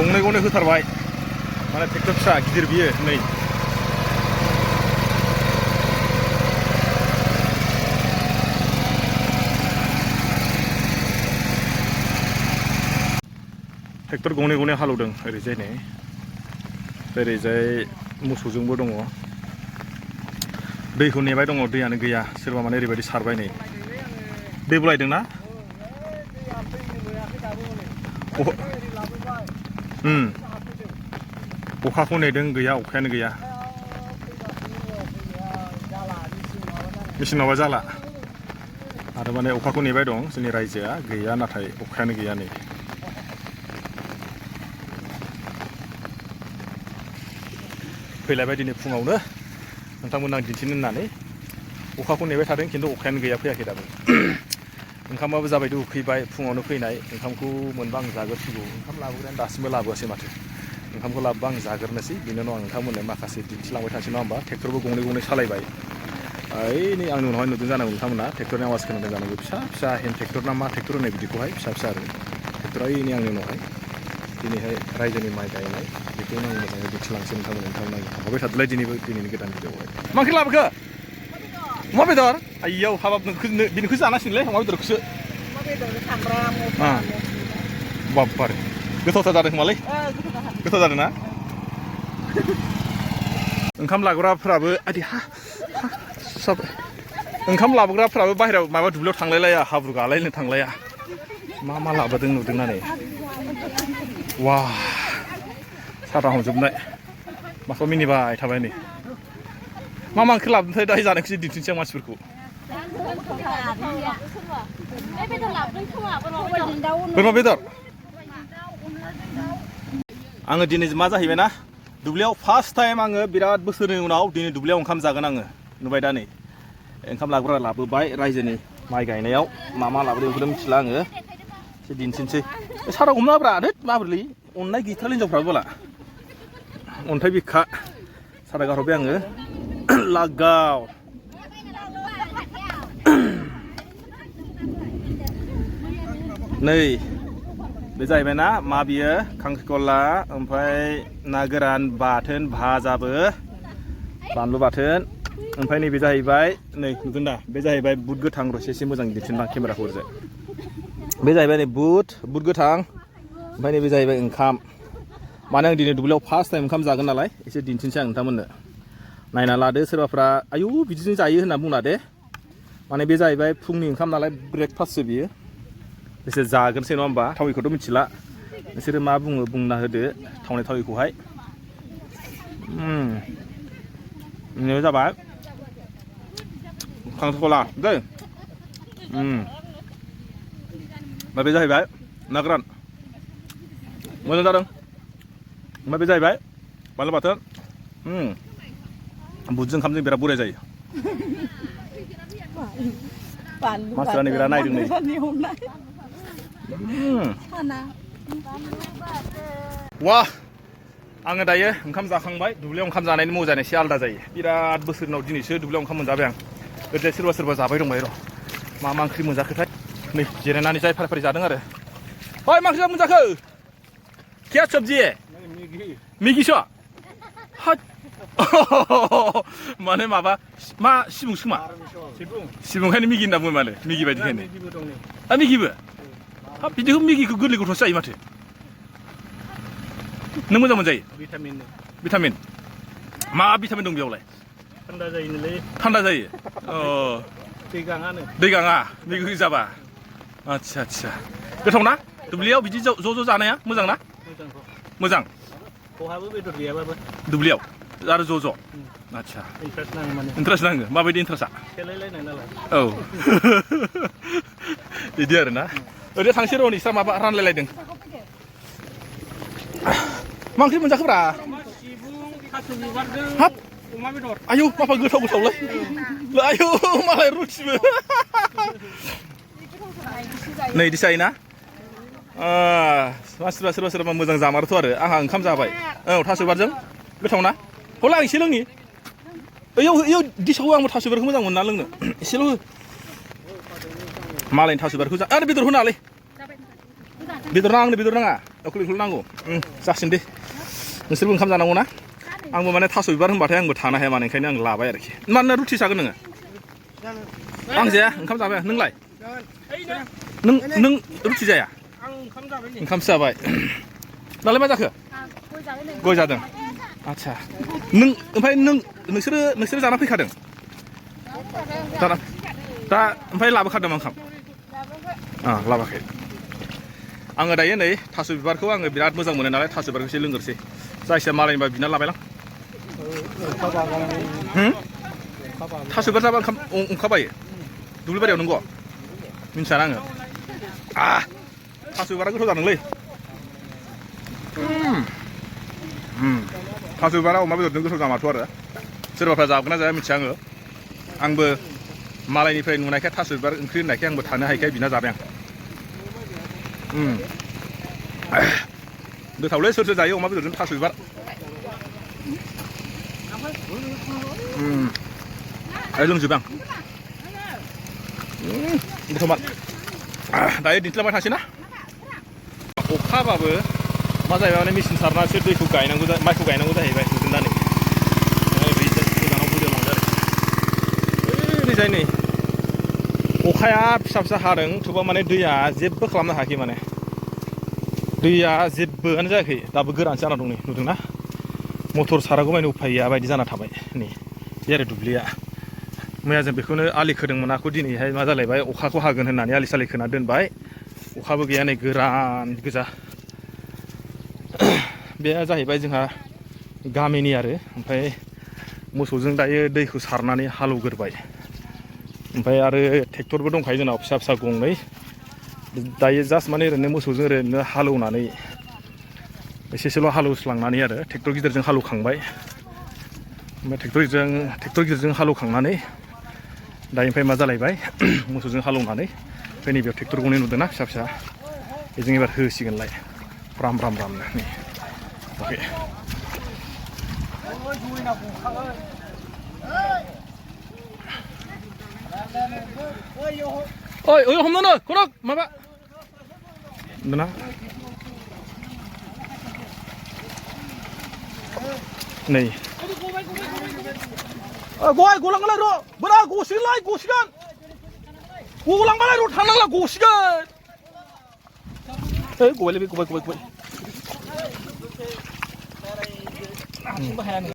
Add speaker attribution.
Speaker 1: गंनै गंनै होथारबाय माने ट्रेक्टर फिसा गिदिर बियो नै ट्रेक्टर गंनै गंनै हालौदों ओरैजाय नै ओरैजाय मोसौजोंबो दङ दैखौ नेबाय दङ दैयानो गैया सोरबा माने ओरैबायदि सारबाय नै दै बुलायदोंना अखाखौ नेदों गैया अखायानो गैया मेसिन नङाबा जाला आरो माने अखाखौ नेबाय दं जोंनि रायजोआ गैया नाथाय अखायानो गैया नै फैलायबाय दिनै फुङावनो नोंथांमोन आं दिन्थिनो होननानै अखाखौ नेबाय थादों खिन्थु अखायानो गैया फैयाखै दाबो ओंखामाबो जाबायदि उखैबाय फुङावनो फैनाय ओंखामखौ मोनबा आं जाग्रोसिगौ ओंखाम लाबोग्रायानो दासिमबो लाबोआसै माथो ओंखामखौ लाबोबा आं जाग्रोनोसै बिनि उनाव आं नोंथांमोननो माखासे दिन्थिलांबाय थानोसै नङा होमबा ट्रेक्टरबो गंनै गंनै सालायबाय ओइ नै आंनि उनावहाय नुदों जानांगौ नोंथांमोना ट्रेक्टरनि आवाज खोनादों जानांगौ फिसा फिसा हेन्ड ट्रेक्टर ना मा ट्रेक्टर होननाय बिदिखौहाय फिसा फिसा आरो ट्रेक्टरा ओइ नै आंनि उनावहाय दिनैहाय रायजोनि माइ गायनाय बेखौनो आं मोजाङै दिन्थिलांसै नोंथांमोन थांबाय थादोलाय दिनैनि गोदान भिडिअआवहाय मा ओंख्रि लाबोखो अमा बेदर आइयाव हाबाब बेनिखौ जानांसिगोनलै अमा बेदरखौसो बाब्बारे गोथावथार जादों खोमालै गोथाव जादों ना ओंखाम लाग्राफोराबो ओंखाम लाबोग्राफोराबो बाहेरायाव माबा दुब्लियाव थांलायलाया हाब्रु गालायनो थांलाया मा लाबोदों नुदोंना नै वा साथा हमजोबनाय माखौ मिनिबाय थाबाय नै मा ओंख्रि लाबोदोंथाय दाहाय जानायखौसो दिन्थिनोसै आं मानसिफोरखौ बोरमा बेदर आङो दिनै मा जाहैबाय ना दुब्लियाव फार्स्ट टाइम आङो बिराद बोसोरनि उनाव दिनै दुब्लियाव ओंखाम जागोन आङो नुबाय दा नै ओंखाम लाग्रा लाबोबाय रायजोनि माइ गायनायाव मा लाबोदों बेखौथ' मिथिला आङो एसे दिन्थिनोसै सारा हमनाब्रा माबोरै अननाय गैथारला हिनजावफ्राबो बोला अन्थाइ बिखा सारा गारहरबाय आङो लागाव नै बे जाहैबाय ना मा बियो खांख्रिखला ओमफ्राय ना गोरान बाथोन भाजाबो बानलु बाथोन ओमफ्राय नैबे जाहैबाय नै नुदों दा बे जाहैबाय बुद गोथां रसे एसे मोजां दिन्थिना केमेराखौ ओरैजाय बे जाहैबाय नै बुद गोथां ओमफ्राय नैबे जाहैबाय ओंखाम माने आं दिनै दुब्लियाव फार्स्ट टाइम ओंखाम जागोन नालाय एसे दिन्थिनोसै आं नोंथांमोननो नायना लादो सोरबाफ्रा आयु बिदिनो जायो होनना बुंना दे माने बे जाहैबाय फुंनि ओंखाम नालाय ब्रेकफास्टसो बियो एसे जाग्रोनोसै नङा होमबा थावैखौथ' मिथिला नोंसोरो मा बुङो बुंना होदो थावनाय थावैखौहाय बेनो जाबाय खांख्रिखला दै ओमफ्राय बे जाहैबाय ना गोरान मोजां जादों ओमफ्राय बे जाहैबाय बानलु बाथोन बुदजों ओंखामजों बिराद बुराय जायो मानसिफ्रानो बिराद नायदों नै वा आङो दायो ओंखाम जाखांबाय दुब्लियाव ओंखाम जानायनि मजाया एसे आलादा जायो बिराद बोसोरनाव दिनैसो दुब्लियाव ओंखाम मोनजाबाय आं ओरैजाय सोरबा जाबाय दंबाय र' मा ओंख्रि मोनजाखोथाय नै जिरायनानै जाय फारि जादों आरो ओइ मा ओंख्रि मोनजाखो क्या सब्जी मिगिस' माने माबा मा सिबुंसो खोमा सिबुंखायनो मिगि होनना बुङो माने मिगि बायदिखायनो मिगिबो हाब बिदिखौ मिगिखौ गोरलै गथ'सो जायो माथो नों मोजां मोनजायो भिटामिन मा भिटामिन दं बेयावलाय
Speaker 2: थान्दा जायोलै
Speaker 1: थान्दा जायो दै गाङा मिगि जाबा आदसा गोथाव ना दुब्लियाव बिदि ज' जानाया मोजां ना मोजां
Speaker 2: बहाबो बेदर गैयाबाबो
Speaker 1: दुब्लियाव आरो ज' आदसा इन्ट्रेस्ट नाङो माबायदि इन्ट्रेस्टआ
Speaker 2: सेलायलायनाय नालाय
Speaker 1: औ बिदि आरो ना ओरैनो थांसै र' नोंस्रा माबा रानलायलायदों मा ओंख्रि मोनजाखोब्रा हाब
Speaker 2: अमा बेदर
Speaker 1: आयौ माबा गोथावलाय आयौ मालाय रुटिबो नै इदि जायोना मानसिफ्रा सोरबा मोजां जामारोथ' आरो आंहा ओंखाम जाबाय औ थास' बिबारजों गोथाव ना हला आं एसे लोंनि ओइयाव दिसाव आंबो थास' बिबारखौ मोजां मोनो ना लोंनो एसेल' हो मालायनि थास' बिबारखौ जा आरो बेदर होनाङालै बेदर नाङा खुलिखौ नांगौ जासिन दे नोंसोरबो ओंखाम जानांगौ ना आंबो माने थास' बिबार होनबाथाय आंबो थानो हाया माने ओंखायनो आं लाबाय आरोखि मानोना रुटि जागोन नोङो आं जाया ओंखाम जाबाय नोंलाय नों रुटि जाया ओंखामसो जाबाय दालाय मा जाखो गय जादों आदसा नों ओमफ्राय नोंसोरो जाना फैखादों दा ओमफ्राय लाबोखादों ओंखाम लाबाखै आङो दायो नै थास' बिबारखौ आङो बिराद मोजां मोनो नालाय थास' बिबारखौ एसे लोंगोरसै जायखिया मालायनिबा बिना लाबायलां थास' बिबार जाबा ओंखाम बायो दुब्लि बारियाव नंगौ मिन्थिया आङो थास' बिबारा गोथाव जादोंलै थास' बिबारा अमा बेदरजों गोथाव जामारथ' आरो सोरबाफ्रा जागोन ना जाया मिथिया आंबो मालायनिफ्राय नुनायखाय थास' बिबार ओंख्रि होननायखाय आंबो थानो हायैखाय बिना जाबाय आं गोथावलै सोर सोर जायो अमा बेदरजों थास' बिबार लोंजोबो आं गोथावमोन दायो दिन्थिलांबाय थांसै ना अखाबाबो मा जाहैबाय माने मेचिन सारनासो दैखौ गायनांगौ माइखौ गायनांगौ जाहैबाय नुदों दा नै गोजानाव बोदोलांदो आरो ओरैजाय नै अखाया फिसा फिसा हादों थेवबा माने दैया जेबो खालामनो हायाखै माने दैया जेबोआनो जायाखै दाबो गोरानसो जाना दं नै नुदोंना मटर सारागौ मानि उफाय गैया बायदि जाना थाबाय नै बे आरो दुब्लिया मैया जों बेखौनो आलि खोदों मोनाखौ दिनैहाय मा जालायबाय अखाखौ हागोन होननानै आलि सालि खोना दोनबाय अखाबो गैया नै गोरान गोजा बे जाहैबाय जोंहा गामिनि आरो ओमफ्राय मोसौजों दायो दैखौ सारनानै हालौगोरबाय ओमफ्राय आरो ट्रेक्टरबो दंखायो जोंनाव फिसा फिसा गंनै दायो जास्ट माने ओरैनो मोसौजों ओरैनो हालौनानै एसेसोल' हालौस्लांनानै आरो ट्रेक्टर गिदिरजों हालौखांबाय ओमफ्राय ट्रेक्टर गिदिरजों हालौखांनानै दानिफ्राय मा जालायबाय मोसौजों हालौनानै ओमफ्राय नैबेयाव ट्रेक्टर गंनै नुदोंना फिसा फिसा बेजों एबार होसिगोनलाय राम रामनो नै अके ओइ हमनो खरक माबा नुदोंना नै गय गलांबालाय र' बोरा गसिगोनलाय गसिगोन गलांबालाय र' थांनांला गसिगोन गबायलै बे गबाय